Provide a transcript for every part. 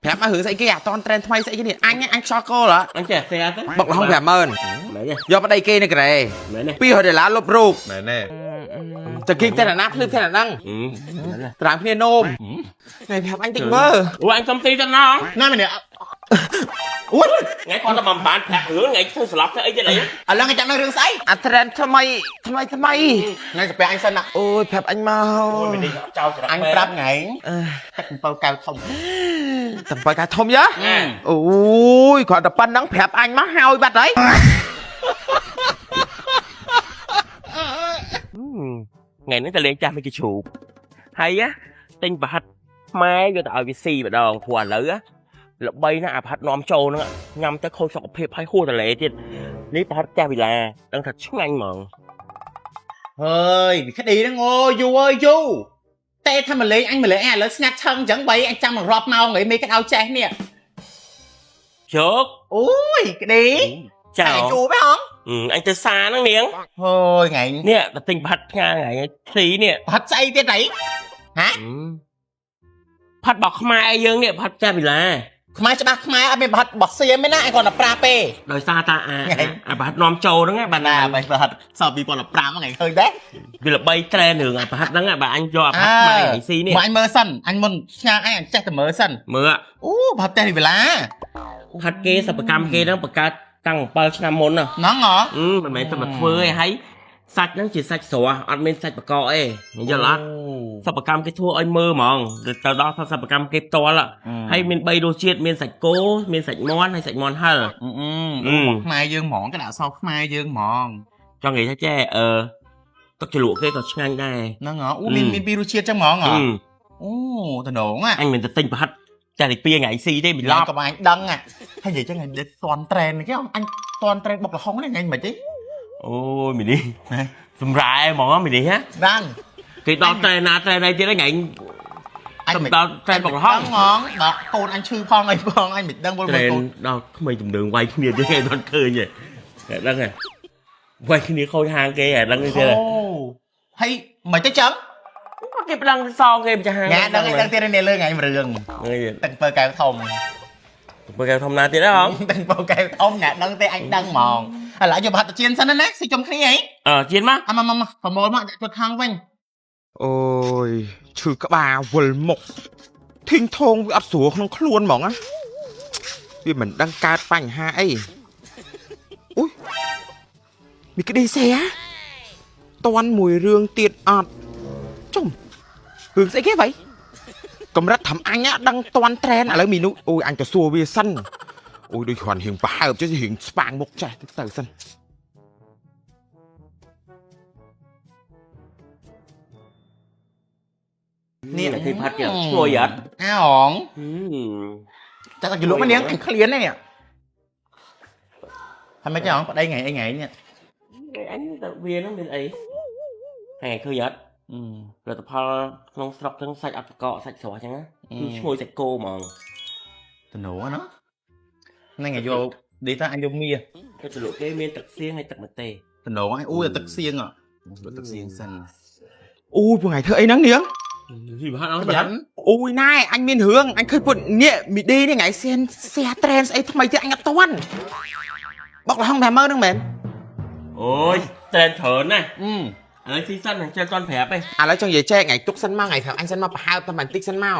ប្រាប់មករឿងស្អីគេអាតន trend ថ្មីស្អីគេនេះអញអញខ្យល់កលហ៎ អញចេះ share ទៅ បុកលហុង50000 មែនទេ យកប្តីគេនៅកូរ៉េ មែនទេ 200ដុល្លារលុបរូប មែនទេ ចង្គៀងតែណាភ្លឺតែណាហ្នឹងត្រាំគ្នានោមថ្ងៃប្រាប់អញតិចមើល អូអញសុំទីទៅណង ណាម្នាក់អូយ ថ្ងៃគាត់តែបំបានប្រាប់រឿងថ្ងៃធ្វើស្លាប់ធ្វើអីទៀតអី ឥឡូវគេចាំនៅរឿងស្អី អា trend ថ្មីថ្មីថ្មី ថ្ងៃកាពះអញសិនណា អូយប្រាប់អញមក អូយមិននេះចោលច្រក អញប្រាប់ថ្ងៃទឹកអំពៅកៅធំ តំបើកាធំយ៉ាអូយគ្រាន់តែប៉ុណ្្នឹងប្រាប់អញមកហើយបាត់ហើយ ថ្ងៃនេះទៅលេងចាស់មិនគេជ្រូកហើយទិញប្រហិតខ្មែរយកទៅឲ្យវាស៊ីម្ដងព្រោះឥឡូវល្បីណាស់អាប្រហិតនាំចូលហ្នឹងញ៉ាំទៅខូចសុខភាពហើយហួសតលេទៀតនេះប្រហិតចាស់វិឡាដឹងថាឆ្ងាញ់ហ្មង ហើយវិក្តីហ្នឹងអូយូរអើយយូរតែថាមកលេងអញមកលេងអញឥឡូវស្ងាត់ឆឹងអញ្ចឹងបីអញចាំរាប់ម៉ោងហើយមេគេឲ្យចេះនេះ ជោគ អូយក្តី ចៅ តែជួបហ៎ អញទៅសាហ្នឹងនាង ហើយថ្ងៃ នេះទៅទិញប្រហិតផ្ញើថ្ងៃស៊ីនេះ ផាត់ស្អីទៀតអីហា ផាត់របស់ខ្មែរយើងនេះផាត់ចាស់វិឡា ខ្មែរច្បាស់ខ្មែរអត់មានផាត់របស់សៀមទេណាអញគ្រាន់តែប្រាប់ទេ ដោយសារតាអាអាប្រហិតនាំចូលហ្នឹងបាទ ណាបីផាត់សល់2015ថ្ងៃឃើញដែរ វាល្បីត្រែនរឿងអាប្រហិតហ្នឹងបាទអញយកអាប្រហិតខ្មែរឯស៊ីនេះ មកអញមើលសិនអញមុនស្ញាអញអញចេះតែមើលសិន មើល អូផាត់តែវេលា ផាត់គេសិប្បកម្មគេហ្នឹងបង្កើតតាំង7ឆ្នាំមុនណា ហ្នឹងហ៎ មិនមែនតែមកធ្វើទេហើយសាច់ហ្នឹងជាសាច់ស្រស់អត់មានសាច់បកកទេយល់អត់សិប្បកម្មគេធ្វើឲ្យមើលហ្មងទៅដល់សិប្បកម្មគេផ្ទាល់ហើយមាន3រសជាតិមានសាច់គោមានសាច់មាន់ហើយសាច់មាន់ហិល ខ្មែរយើងហ្មងគេដាក់អក្សរខ្មែរយើងហ្មង ចង់និយាយថាចេះអឺទឹកជ្រលក់គេក៏ឆ្ងាញ់ដែរ ហ្នឹងហ៎អូមានមានពីររសជាតិចឹងហ្មងហ៎អូតំណងហ่ะ អញមិនទៅទិញប្រហិតចាស់ទី2ថ្ងៃស៊ីទេមីឡប់ ឡប់ក៏បាញ់ដឹងហ่ะហើយនិយាយចឹងអញតន់ត្រេនគេអញតន់ត្រេនបុកលហុងនេះថ្ងៃមិនទេ អូយមីនេះសម្រែហ្មងមីនេះហ៎ ដឹង គេដល់ត្រែណាត្រែណីទៀតថ្ងៃ អញមិន ដល់ត្រែបុកលហុង ហ្មងដល់កូនអញឈឺផងអីផងអញមិនដឹងវល់ ត្រែ កូន ដល់ក្មេងទំនើងវាយគ្នាទៀតគេអត់ឃើញទេតែដឹងហ៎វាយគ្នាខូចហាងគេហ៎ដឹងទេ អូហើយមិនទៅចឹង គេប្លង់សងគេម្ចាស់ហាង ញ៉ាដឹងឯងដឹងទៀតនេះលើថ្ងៃរឿងទឹកពើកែវធំ បើគេធម្មតាទៀតហ៎ ទឹកពើកែវធំញ៉ាដឹងទេអញដឹងហ្មងឥឡូវយកប្រហិតទៅជៀនសិនណាស៊ីជុំគ្នាអី អឺជៀនមក អមមកប្រមូលមកដាក់ជុតហងវិញ អូយឈឺក្បាលវិលមុខធីងថងវាអត់ស្រួលក្នុងខ្លួនហ្មងណាវាមិនដឹងកើតបញ្ហាអីអូយមីក្តីសេហ៎តន់មួយរឿងទៀតអត់ចុំរឿងស្អីគេវ៉ៃកម្រិតធ្វើអញដឹងតន់ trend ឥឡូវមីនុអូយអញទៅសួរវាសិនអូយដូចគ្រាន់រៀងប្រហើបចេះរៀងស្វាងមុខចេះទៅសិន នេះគេផាត់គេឈ្ងុយអត់ អើអងតែតែលក់មកនាងអញឃ្លាននេះហើយមិនចឹងប្តីថ្ងៃអីថ្ងៃនេះ អញទៅវាហ្នឹងមានអីហើយឃើញអត់ផលិតផលក្នុងស្រុកហ្នឹងសាច់អត់បកកសាច់ស្រស់អញ្ចឹងគឺឈ្ងុយសាច់គោហ្មង តំណងណាហ្នឹងឯងយកឌីតាអញយកមា គេទៅលក់គេមានទឹកសៀងហើយទឹកម្ទេស តំណងអញអូយទឹកសៀងទឹកសៀងសិន អូយពួកថ្ងៃធ្វើអីហ្នឹងនាង ស៊ីប្រហិតអត់យ៉ា អូយណែអញមានរឿងអញឃើញពុតនេះមីឌីនេះថ្ងៃសៀនសែត្រេនស្អីថ្មីទៀតអញអត់ទាន់បុកលហុង50000ហ្នឹងមែន អូយត្រែនច្រើនណាស់ អឺ ឥឡូវស៊ីសិនហ្នឹងចេះតន់ប្រាប់ឯង ឥឡូវចង់និយាយចែកថ្ងៃទុកសិនមកថ្ងៃប្រាប់អញសិនមកប្រហើបតែបន្តិចសិនមក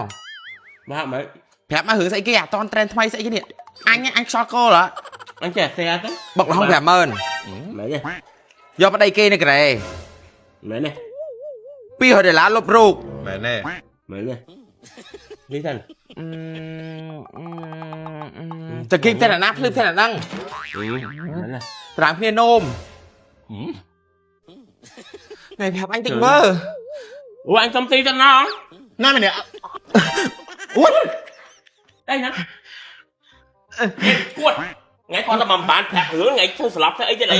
បាទមើល ប្រាប់មករឿងស្អីគេអាតនត្រេនថ្មីស្អីគេនេះអញអញខ្យល់កលហ៎ អញចេះ share ទៅ បុកលហុង50000 មែនទេ យកប្តីគេនៅកូរ៉េ មែនទេ 200ដុល្លារលុបរូប មែនទេ មែនទេនេះសិន ចង្គៀងតែណាភ្លឺតែណាហ្នឹង មែនទេ ត្រាំគ្នានោមថ្ងៃប្រាប់អញតិចមើល អូអញសុំទីទៅណង ណាម្នាក់អូយ អីណាគួតថ្ងៃគាត់តែបំបានប្រាប់រឿងថ្ងៃធ្វើស្លាប់ធ្វើអីទៀតអី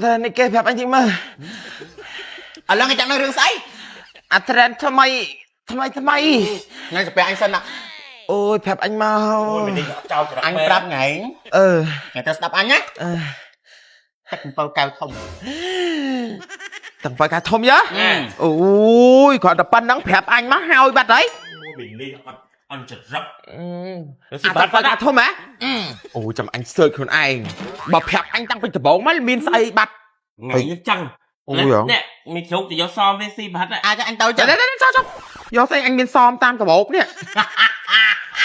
តែនេះគេប្រាប់អញតិចមើល ឥឡូវគេចាំនៅរឿងស្អី អា trend ថ្មីថ្មីថ្មី ថ្ងៃកាពះអញសិនណា អូយប្រាប់អញមក អូយមិននេះចោលច្រក អញប្រាប់ថ្ងៃ អឺ ថ្ងៃទៅស្ដាប់អញណា អឺ ទឹកអំពៅកៅធំ ទាំងបើកាធំយ៉ាអូយគ្រាន់តែប៉ុណ្្នឹងប្រាប់អញមកហើយបាត់ហើយ មិននេះអត់ អន់ចរឹក អាតែបើកាធំហ៎អូចាំអញ search ខ្លួនឯងបើប្រាប់អញតាំងពីដំបូងមកមានស្អីបាត់ ថ្ងៃនេះចឹង អូយហ៎ នេះមីជ្រូកទៅយកសមវាស៊ីប្រហិត អាចអញទៅ ចាំ ចឹង ចាំចាំយកស្អីអញមានសមតាមកាបូបនេះ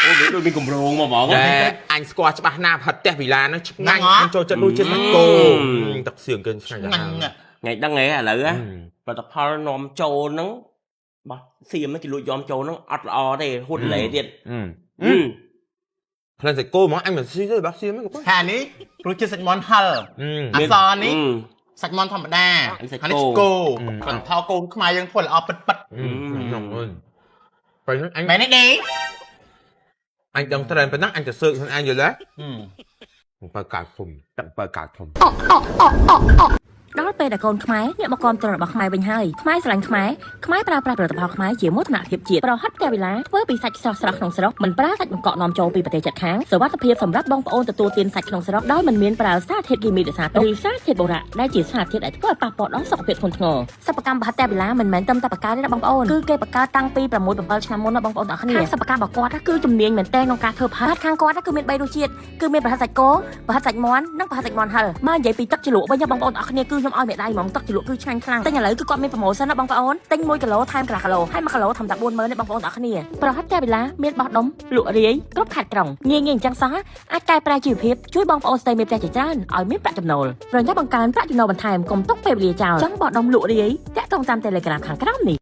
អូវាដូចមានកម្រងមកហ្មង តែអញស្គាល់ច្បាស់ណាស់ផិតផ្ទះវិឡាហ្នឹងឆ្ងាញ់អញចូលចិត្តរសជាតិសាច់គោទឹកសៀងគេឆ្ងាញ់ ឆ្ងាញ់ណាស់ ថ្ងៃដឹងហ៎ឥឡូវផលិតផលនាំចូលហ្នឹងបោះសៀមហ្នឹងគេលួចយកចូលហ្នឹងអត់ល្អទេហួតលេទៀត ក្លិនសាច់គោហ្មងអញមិនស៊ីទេបាក់សៀមហ្នឹងក៏ ហានេះរសជាតិសាច់មាន់ហិលអសនេះសាច់មាន់ធម្មតាអានេះគោគាត់ថោកូនខ្មែរយើងធ្វើល្អពិតពិត ហ្នឹងអើយពេលហ្នឹងអញ មែនទេឌី អញដឹងត្រែនប៉ុណ្ណឹងអញទៅសើចខ្លួនឯងយល់ទេបើកាត់ធំទឹកបើកាត់ធំ ដល់ពេលដែលកូនខ្មែរងាកមកគាំទ្ររបស់ខ្មែរវិញហើយខ្មែរស្រឡាញ់ខ្មែរខ្មែរប្រើប្រាស់ផលិតផលខ្មែរជាមោទនភាពជាតិប្រហិតផ្ទះវិឡាធ្វើពីសាច់ស្រស់ស្រស់ក្នុងស្រុកមិនប្រើសាច់បង្កក់នាំចូលពីប្រទេសជិតខាងសុវត្ថិភាពសម្រាប់បងប្អូនទទួលទានសាច់ក្នុងស្រុកដោយមិនមានប្រើសារធាតុគីមីរក្សាទុកឬសារធាតុបូរ៉ាដែលជាសារធាតុដែលធ្វើឲ្យប៉ះពាល់ដល់សុខភាពធ្ងន់ធ្ងរសិប្បកម្មប្រហិតផ្ទះវិឡាមិនមែនត្រឹមតែបង្កើតទេណាបងប្អូនគឺគេបង្កើតតាំងពី6 7ឆ្នាំមុនណាបងប្អូនទាំងអស់គ្នាខាងសិប្បកម្មរបស់គាត់គឺជំនាញមែនទែនក្នុងការធ្វើផលិតខាងគាត់គឺមាន3រសជាតិគឺមានប្រហិតសាច់គោប្រហិតសាច់មាន់និងប្រហិតសាច់មាន់ហិលបើនិយាយពីទឹកជ្រលក់វិញណាបងប្អូនទាំងអស់គ្នាគឺខ្ញុំឲ្យមេដៃហ្មងទឹកជ្រលក់គឺឆ្ងាញ់ខ្លាំងទិញឥឡូវគឺគាត់មាន promotion ណាបងប្អូនទិញ1គីឡូថែមកន្លះគីឡូហើយ1គីឡូធំតែ40000ទេបងប្អូនទាំងអស់គ្នាប្រហិតតែវិឡាមានបោះដុំលក់រាយគ្រប់ខេត្តក្រុងងាយងាយអញ្ចឹងសោះអាចកែប្រែជីវភាពជួយបងប្អូនស្ត្រីមេផ្ទះជាច្រើនឲ្យមានប្រាក់ចំណូលប្រញាប់បង្កើនប្រាក់ចំណូលបន្ថែមកុំទុកពេលវេលាចោលចង់បោះដុំលក់រាយតាក់ទងតាម Telegram ខាងក្រោមនេះ។